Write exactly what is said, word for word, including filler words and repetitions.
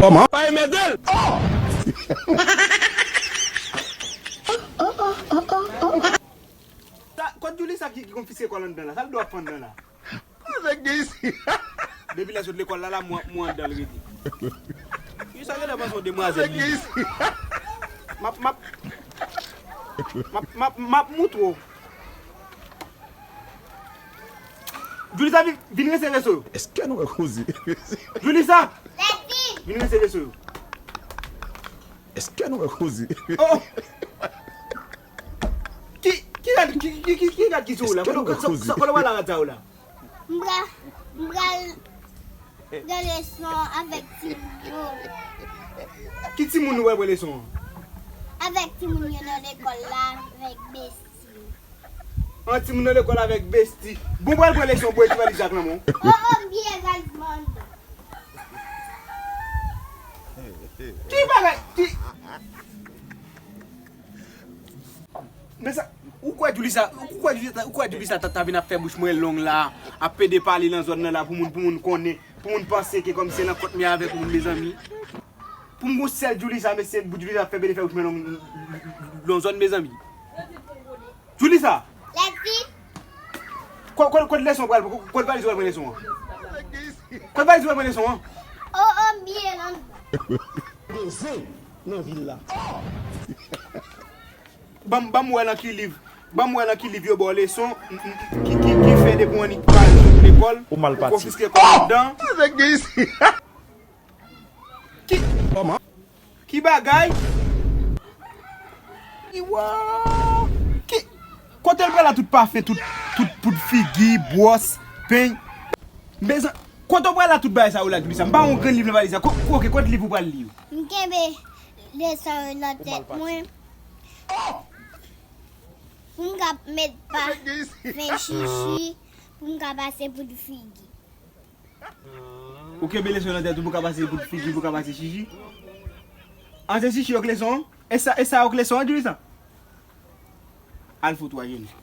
Kòman? Pa emède l! Oh! Sa, kot Djouli sa ki, ki konfiske kòl anndan la? Sa l dwe ap fè anndan la? Sa nèg gen isi? Depi lè sot lekòl la, la, mwen, mwen anndan l rete. Ki sa genlè panse yon demwazèl li ye? M ap, m ap, m ap, m ap, m ap moutre w. Julissa, vin, vin rese reso yo. Èske nou wè koze? Julissa! Vin rese reso yo. Èske nou wè koze? Oh! Ki, ki rad, ki, ki, ki, ki rad ki sou ou la? Kote, kote, kote w pral rad sa yo la? M pral, m pral pran leson avèk timoun yo. Ki timoun ou pral pran leson an? Avèk timoun yo nan lekòl la, avèk Besti. An timoun nan lekòl avèk Besti. Bon, pral pran leson, bwè ti valiz ak lanmò. Oh, oh, m bliye valiz mwen anndan. Ki bagay? Ki Men sa, ou kwè Julissa, ou kwè Julissa, ou kwè Julissa ta, ta vin ap fè bouch mwen long la, ap pede pale nan zòn nan la pou moun, pou moun konnen, pou moun panse ke kòmsi se nan kont mwen avèk moun, mezanmi. Pou m gon sèl Julissa, mesye, Julissa ap fè pede fè bouch mwen long nan zòn, mezanmi. Julissa! Lèt vit! Kot, kot, kot leson pral, kot, kot valiz ou pral pran leson an? Kot valiz ou pral pran leson an? Oh, oh, m bliye l anndan. Dezè nan vil la. Ban m, ban m wè nan ki liv, ban m wè nan ki liv yo ba w leson, m, m, ki, ki, ki fè depi w annik pral lekòl, ou konfiske kòl anndan. Ou mal pati. Ki, kòman? Ki bagay? Iwa! Ki, kote l pral la tout pafen, tout, tout poud figi, bwòs, peny? Mezan, kote w pral la tout bagay sa yo la, Julissa? M pa wè yon grenn liv nan valiz la. Ko-, ok, kot liv ou pral li yo? M kenbe leson yo nan tèt mwen. Pou m ka met pa fen chichi, pou m ka pase poud figi. Ou kenbe leson nan tèt ou pou ka pase poud figi, pou ka pase chichi? An se chichi yo k leson an? E sa, e sa yo k leson an, Julissa? Al fout ou ajenou.